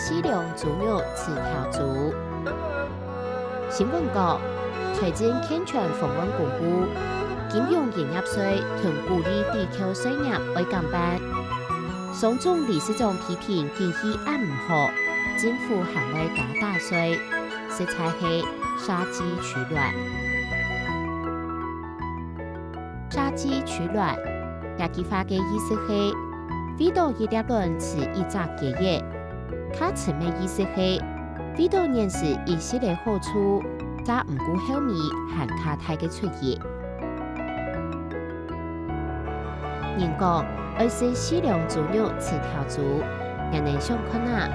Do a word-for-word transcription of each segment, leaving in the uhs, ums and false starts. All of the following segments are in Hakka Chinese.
四兩豬肉飼條豬。新聞稿，財政健全方案公布，金融營業稅同鼓勵抵扣稅額愛減半。商總理事長批評景氣恁毋好，政府還會加打稅，實在係殺雞取卵。 殺雞取卵，這句話个意思係，為著一粒卵飼一隻雞仔。較深个意思係，為著眼前一時个好處，詐毋顧後尾還較大个出益。人講，愛食四兩豬肉飼條豬，𠊎等想看啊，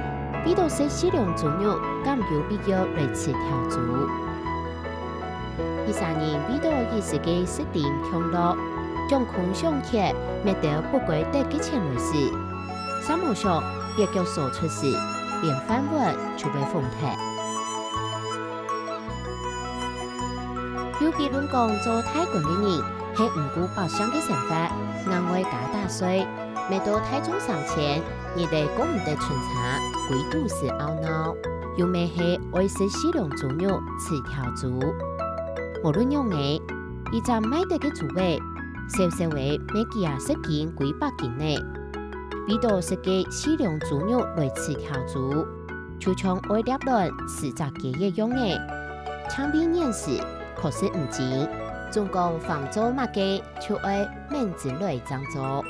為著食四兩豬肉，敢有必要來飼條豬？ 一儕人為著一時个食林享樂，想空想缺，搣兜不該得个錢來使，煞無想，蹩腳所出時，連飯碗就會封忒。有評論講，做大官个人，係毋顧百姓个生活，硬愛加打稅， 搣到大眾三千，日仔過毋得伸捙，歸肚屎懊惱，又乜係愛食四兩豬肉飼條豬。無論仰仔，一隻賣得个豬仔，少少仔乜幾下十斤、幾百斤呢。為著食个四兩豬肉來飼條豬，就像愛粒卵飼隻雞仔樣仔。淨為眼前，確實毋精，總講凡做麼个，就愛愐精來正做。